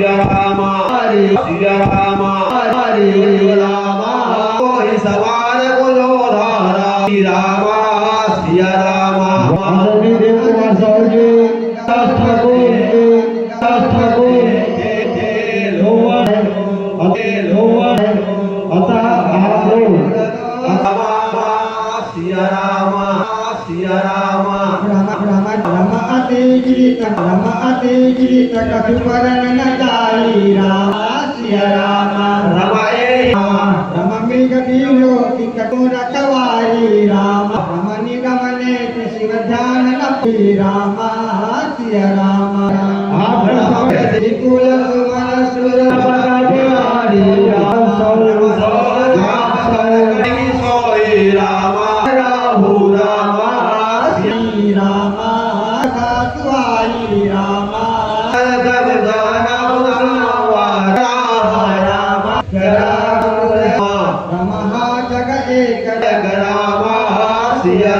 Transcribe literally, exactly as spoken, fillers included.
सिया राम, हरे सिया राम, हरे राम। कोई सवार को जो धारा, श्री राम, सिया राम। आदरणीय देव कुमार साहू जी, ठाकुर, ठाकुर, लोवर, लोवर, अतः आप लोग सिया राम, सिया राम। राम, राम, राम अति गिरित, राम अति गिरित कटु बरन न जाई। राम, सिया राम। राम ए राम। राम मृग बिलोकि कटु रखवारी। राम, राम निगम नेति शिव ध्यान न पी। राम, सिया राम। आप सब विपुल सुमन सुर बिहारी राम सौ, राम सौ। सोई राम, राहु राम, श्री राम, खातुआई राम, राम, राम, राम, राम, राम, जग एक राम, सिया